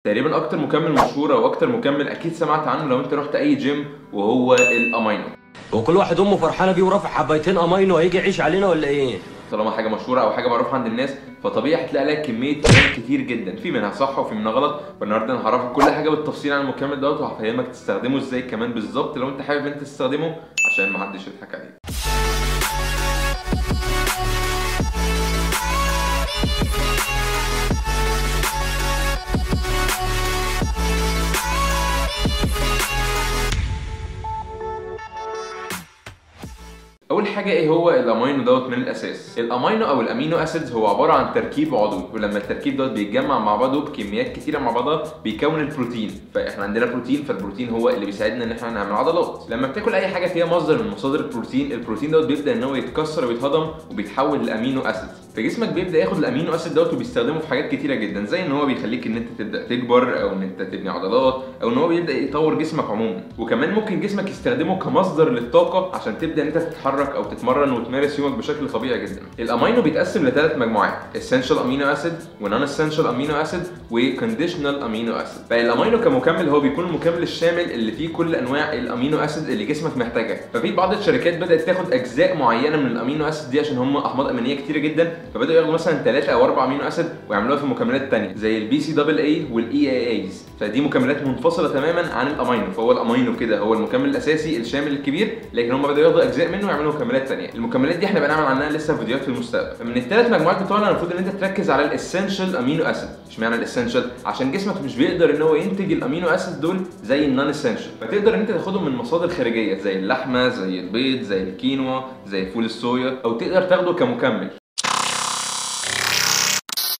تقريبا اكتر مكمل مشهور او اكتر مكمل اكيد سمعت عنه لو انت رحت اي جيم، وهو الامينو. وكل واحد امه فرحانة بيه ورافع حبايتين امينو، هيجي يعيش علينا ولا ايه؟ طالما حاجة مشهورة او حاجة معروفة عند الناس فطبيعي هتلاقي لها كمية كلام كتير جدا، في منها صح وفي منها غلط. فالنهارده انا هعرفك كل حاجة بالتفصيل عن المكمل دوت، وهفهمك تستخدمه ازاي كمان بالظبط لو انت حابب انت تستخدمه عشان محدش يضحك عليك. اول حاجة ايه هو الامينو دوت من الاساس؟ الامينو او ال amino acids هو عبارة عن تركيب عضوي، ولما التركيب دوت بيتجمع مع بعضه بكميات كتيرة مع بعضها بيكون البروتين. فاحنا عندنا بروتين، فالبروتين هو اللي بيساعدنا ان احنا نعمل عضلات. لما بتاكل اي حاجة فيها مصدر من مصادر البروتين، البروتين دوت بيبدا ان هو يتكسر ويتهضم وبيتحول ل amino acids. فجسمك بيبدا ياخد ال amino acid دوت وبيستخدمه في حاجات كتيرة جدا، زي ان هو بيخليك ان انت تبدا تكبر، او ان انت تبني عضلات، او ان هو بيبدا يطور جسمك عموما. وكمان ممكن جسمك يستخدمه كمصدر للطاقة عشان تبدا ان انت تتحرك او تتمرن وتمارس يومك بشكل طبيعي جدا. الامينو بيتقسم لثلاث مجموعات: essential amino acid و non essential amino acid و conditional amino acid. فالامينو كمكمل هو بيكون المكمل الشامل اللي فيه كل انواع ال amino acid اللي جسمك محتاجها. ففي بعض الشركات بدات تاخد اجزاء معينة من ال amino acid دي عشان هم احماض امينيه كتيرة جدا، فبداوا ياخدوا مثلا 3 او 4 amino acid ويعملوها في مكملات ثانية زي ال BCAA وال EAAs. فدي مكملات منفصلة تماما عن الامينو، فهو الامينو كده هو المكمل الاساسي الشامل الكبير، لكن هم بداوا ياخدوا اجزاء منه ويعملوا مكملات ثانية. المكملات دي احنا بنعمل عنها لسه فيديوهات في المستقبل. فمن الثلاث مجموعات بتوعنا المفروض ان انت تركز على ال essential amino acid. اشمعنى ال essential؟ عشان جسمك مش بيقدر ان هو ينتج ال amino acid دول زي ال non essential، فتقدر ان انت تاخدهم من مصادر خارجية زي اللحمة، زي البيض، زي الكينوا، زي فول الصويا، او تقدر تاخده كمكمل.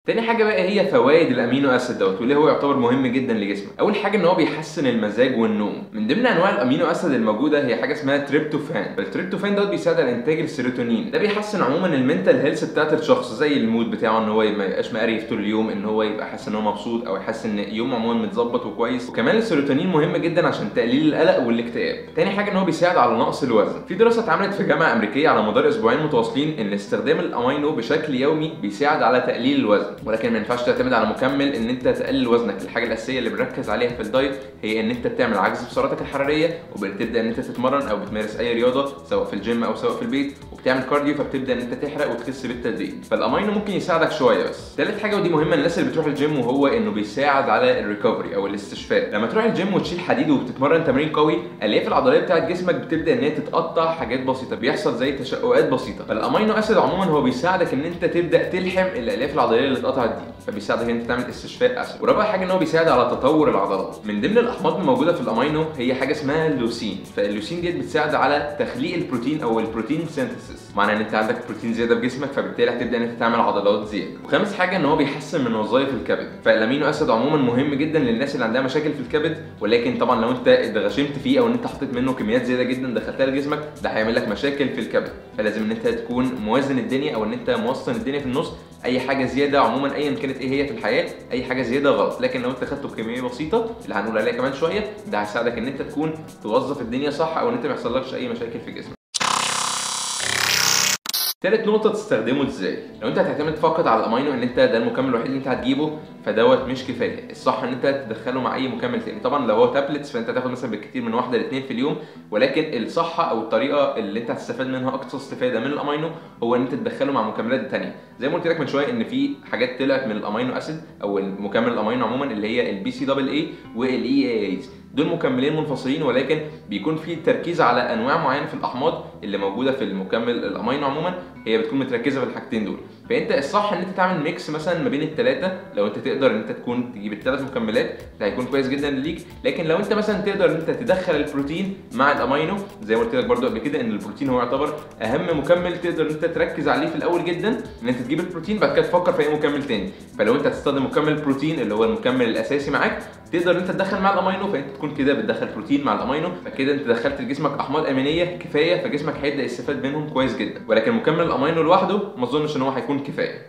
تاني حاجة بقى هي فوائد ال amino acid دوت وليه هو يعتبر مهم جدا لجسمك. اول حاجة ان هو بيحسن المزاج والنوم. من ضمن انواع ال amino acid الموجودة هي حاجة اسمها تريبتوفان. فالتريبتوفان دوت بيساعد على انتاج السيروتونين، ده بيحسن عموما ال mental health بتاعت الشخص، زي ال mood بتاعه ان هو ما يبقاش مقريف طول اليوم، ان هو يبقى حاسس ان هو مبسوط، او يحس ان يومه عموما متظبط وكويس. وكمان السيروتونين مهم جدا عشان تقليل القلق والاكتئاب. تاني حاجة ان هو بيساعد على نقص الوزن. في دراسة اتعملت في جامعه امريكية على مدار اسبوعين متواصلين ان استخدام الامينو بشكل يومي بيساعد على تقليل الوزن، ولكن ما ينفعش تعتمد على مكمل ان انت تقلل وزنك. الحاجة الاساسية اللي بنركز عليها في ال diet هي ان انت بتعمل عجز في سعراتك الحرارية، وبتبدا ان انت تتمرن او بتمارس اي رياضة سواء في الجيم او سواء في البيت، وبتعمل cardio، فبتبدا ان انت تحرق وتخس بالتدريج. فالامينو ممكن يساعدك شوية بس. ثالث حاجة ودي مهمة للناس اللي بتروح الجيم، وهو انه بيساعد على ال recovery او الاستشفاء. لما تروح الجيم وتشيل حديد وبتتمرن تمرين قوي، الالياف العضلية بتاعت جسمك بتبدا ان هي تتقطع حاجات بسيطة، بيحصل زي تشققات بسيطة. فال amino acid عموما هو بيساعدك ان انت تبدا تلحم الالياف العضلية اللي اتقطعت دي، فبيساعدك ان انت تعمل استشفاء اسرع. ورابع حاجة ان هو بيساعد على تطور العضلات. من ضمن الاحماض الموجودة في الامينو هي حاجة اسمها اللوسين. فاللوسين ديت بتساعد على تخليق البروتين او ال protein synthesis، معنى ان انت عندك بروتين زيادة في جسمك، فبالتالي هتبدا ان انت تعمل عضلات زيادة. وخامس حاجة ان هو بيحسن من وظائف الكبد. فال amino acid عموما مهم جدا للناس اللي عندها مشاكل في الكبد، ولكن طبعا لو انت اتغشمت فيه او ان انت حطيت منه كميات زيادة جدا دخلتها لجسمك، ده هيعمل لك مشاكل في الكبد. فلازم ان انت تكون موازن الدنيا، او ان انت موصل الدنيا في النص. اي حاجة زيادة عموما ايا كانت ايه هي في الحياة، اي حاجة زيادة غلط. لكن لو انت خدته بكمية بسيطة اللي هنقول عليها كمان شوية، ده هيساعدك ان انت تكون توظف الدنيا صح، او ان انت ما يحصلكش اي مشاكل في جسمك. تالت نقطة تستخدمه ازاي؟ لو انت هتعتمد فقط على الامينو ان انت ده المكمل الوحيد اللي انت هتجيبه، فدوت مش كفاية. الصح ان انت تدخله مع اي مكمل تاني. طبعا لو هو tablets فانت هتاخد مثلا بالكتير من 1 ل 2 في اليوم، ولكن الصح او الطريقة اللي انت هتستفاد منها اقصى استفادة من الامينو هو ان انت تدخله مع مكملات تانية. زي ما قلت لك من شوية ان في حاجات طلعت من ال amino acid او المكمل الامينو عموما اللي هي ال BCAA وال EAAs، دول مكملين منفصلين، ولكن بيكون في تركيز على انواع معينة في الاحماض اللي موجودة في المكمل الامينو عموما، هي بتكون متركزه في الحاجتين دول. فانت الصح ان انت تعمل mix مثلا ما بين الثلاثة. لو انت تقدر ان انت تكون تجيب الثلاث مكملات ده هيكون كويس جدا ليك. لكن لو انت مثلا تقدر ان انت تدخل البروتين مع الامينو، زي ما قلت لك برده قبل كده ان البروتين هو يعتبر اهم مكمل تقدر ان انت تركز عليه في الاول جدا، ان انت تجيب البروتين بعد كده تفكر في اي مكمل تاني. فلو انت هتستخدم مكمل بروتين اللي هو المكمل الاساسي معاك، تقدر ان انت تدخل مع الامينو، فانت تكون كده بتدخل بروتين مع الامينو، فكده انت دخلت لجسمك احماض امينيه كفاية، فجسمك هيبدا يستفاد منهم كويس جدا. ولكن مكمل الامينو لوحده ما اظنش ان هو هيكون كفاية.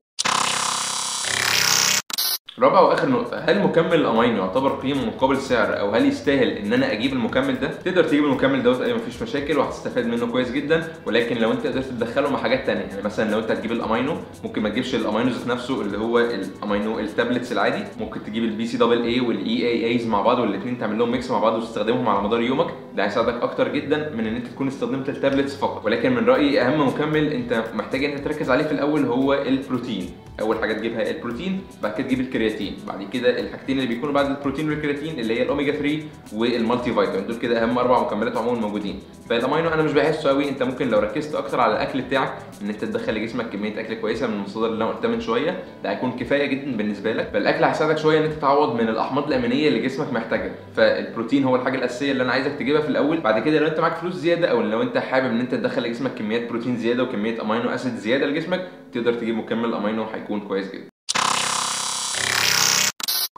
رابع واخر نقطة، هل مكمل الامينو يعتبر قيمة مقابل سعر، او هل يستاهل ان انا اجيب المكمل ده؟ تقدر تجيب المكمل دوت، ايوه مفيش مشاكل وهتستفاد منه كويس جدا، ولكن لو انت قدرت تدخله مع حاجات ثانية، يعني مثلا لو انت هتجيب الامينو ممكن ما تجيبش الامينو ذات نفسه اللي هو ال amino ال tablets العادي، ممكن تجيب ال BCAA وال EAAs مع بعض، والاثنين تعمل لهم mix مع بعض وتستخدمهم على مدار يومك، ده هيساعدك اكتر جدا من ان انت تكون استخدمت ال tablets فقط. ولكن من رايي اهم مكمل انت محتاج ان انت تركز عليه في الاول هو البروتين. اول حاجة تجيبها البروتين، بعد كده تجيب الكرياتين، بعد كده الحاجتين اللي بيكونوا بعد البروتين والكرياتين اللي هي الاوميجا 3 وال multivitamin، دول كده اهم 4 مكملات عموما موجودين. فالامينو انا مش بحسه قوي، انت ممكن لو ركزت اكتر على الاكل بتاعك ان انت تدخل لجسمك كمية اكل كويسة من المصادر اللي انا قلتها من شوية، ده هيكون كفاية جدا بالنسبة لك. فالاكل هيساعدك شوية ان انت تعوض من الاحماض الامينية اللي جسمك محتاجها، فالبروتين هو الحاجة الاساسية اللي انا عايزك تجيبها في الاول. بعد كده لو انت معاك فلوس زيادة او لو انت حابب ان انت تدخل لجسمك كميات بروتين زيادة وكمية amino acid زيادة لجسمك، تقدر تجيب مكمل امينو هيكون كويس جدا.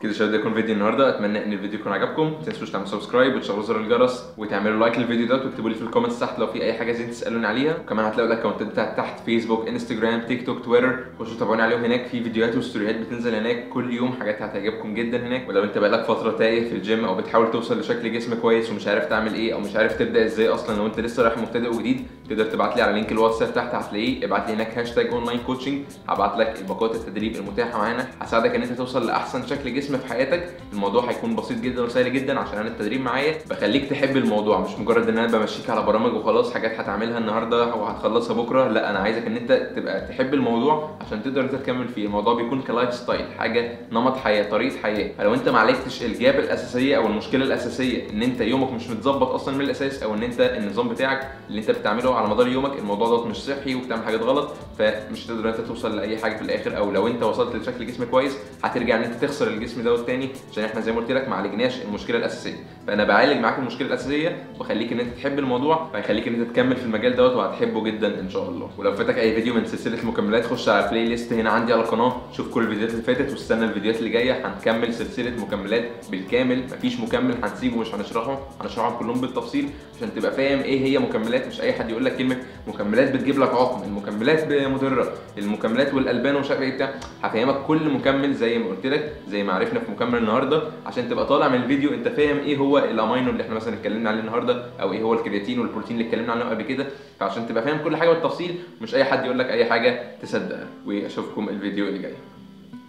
كده شباب ده يكون فيديو النهارده، اتمنى ان الفيديو يكون عجبكم، ما تنسوش تعملوا subscribe وتشغلوا زر الجرس وتعملوا like للفيديو ده، وتكتبوا لي في ال comments تحت لو في اي حاجة عايزين تسالوني عليها، وكمان هتلاقوا ال accounts بتاعت تحت، فيسبوك، انستجرام، تيك توك، تويتر، خشوا تابعوني عليهم هناك، في فيديوهات وستوريات بتنزل هناك كل يوم، حاجات هتعجبكم جدا هناك. ولو انت بقالك فترة تايه في الجيم او بتحاول توصل لشكل جسم كويس ومش عارف تعمل ايه او مش عارف تبدا ازاي اصلا، لو انت لسه رايح مبتدئ وجديد، تقدر تبعت لي على link الواتساب تحت هتلاقيه، ابعت لي هناك #online coaching، هبعت لك الباقات التدريب المتاحة معانا، هساعدك ان انت توصل لاحسن شكل جسم في حياتك. الموضوع هيكون بسيط جدا وسهل جدا عشان انا التدريب معايا بخليك تحب الموضوع، مش مجرد ان انا بمشيك على برامج وخلاص حاجات هتعملها النهارده وهتخلصها بكره، لا انا عايزك ان انت تبقى تحب الموضوع عشان تقدر انت تكمل فيه. الموضوع بيكون ك lifestyle، حاجة نمط حياة، طريقه حياة. فلو انت ما عالجتش ال gap الاساسية او المشكلة الاساسية ان انت يومك مش متظبط اصلا من الاساس، او ان انت النظام بتاعك اللي انت بتعمله على مدار يومك الموضوع دوت مش صحي وبتعمل حاجات غلط، فمش هتقدر انت توصل لاي حاجة في الاخر. او لو انت وصلت لشكل جسم كويس هترجع ان انت تخسر الجسم دوت تاني، عشان احنا زي ما قلت لك ما عالجناش المشكلة الاساسية. فانا بعالج معاك المشكلة الاساسية وبخليك ان انت تحب الموضوع، فهيخليك ان انت تكمل في المجال دوت وهتحبه جدا ان شاء الله. ولو فاتك اي فيديو من سلسلة المكملات خش على ال playlist هنا عندي على القناة، شوف كل الفيديوهات اللي فاتت واستنى الفيديوهات اللي جاية، هنكمل سلسلة مكملات بالكامل، مفيش مكمل هنسيبه مش هنشرحه، هنشرحهم كلهم بالتفصيل عشان تبقى فاهم ايه هي مكملات. مش اي حد يقول لك كلمة مكملات بتجيب لك عقم، المكملات مضرة، المكملات والالبان ومش عارف ايه بتاع، هفهمك كل مكمل زي ما قلت لك، زي ما عرفنا في مكمل النهارده، عشان تبقى طالع من الفيديو انت فاهم ايه هو الامينو اللي احنا مثلا اتكلمنا عليه النهارده، او ايه هو الكرياتين والبروتين اللي اتكلمنا عنه قبل كده، فعشان تبقى فاهم كل حاجة بالتفصيل، مش اي حد يقول لك اي حاجة تصدقها. واشوفكم الفيديو اللي جاي،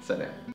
سلام.